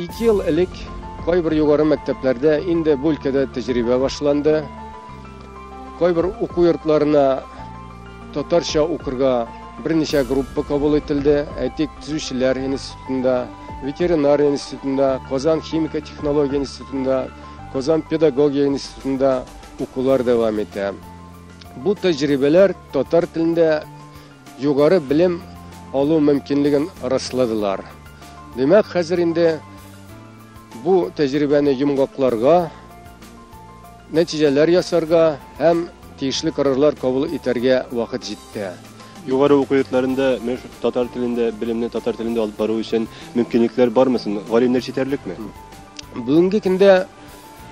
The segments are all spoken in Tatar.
2 ел элек кайбер югары мәктәпләрдә инде бу өлкәдә тәҗрибә башланды. Кайбер уку йортларына татарча укырга берничә группа кабул ителде. Әйтик, төзүчеләр институтында, ветеринария институтында, Казан химика технология институтында, Казан педагогия институтында укулар дәвам итә. Бу тәҗрибәләр татар телендә югары белем алу мөмкинлеген расладылар. Димәк, хәзер инде бу тәҗрибәне йомгакларга, нәтиҗәләр ясарга һәм тиешле карарлар кабул итәргә вакыт җитте. Югары уку йортларында менә шу татар телендә белемне татар телендә алып бару өчен мөмкинлекләр бармы соң? Галимнәр җитәрлекме? Бүгенге көндә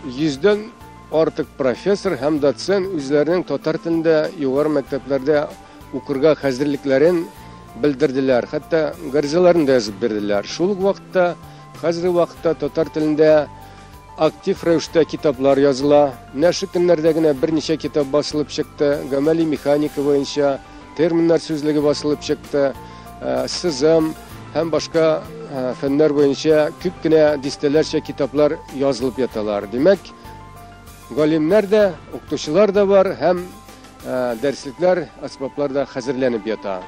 100дән артык профессор һәм доцент үзләренең татар телендә югары мәктәпләрдә укырга хәзерлекләрен белдерделәр, хәтта гаризаларын да язып бирделәр. Шул ук вакытта, хәзерге вакытта татар телендә актив рәвештә китаплар языла. Менә шу көннәрдә генә берничә китап басылып чыкты. Гамәли механика буенча терминнар сүзлеге басылып чыкты. Сызым һәм башка фәннәр буенча күп кенә дистәләрчә китаплар язылып яталар. Димәк, галимнәр дә, укытучылар да бар һәм дәреслекләр, әсбаплар да хәзерләнеп ята.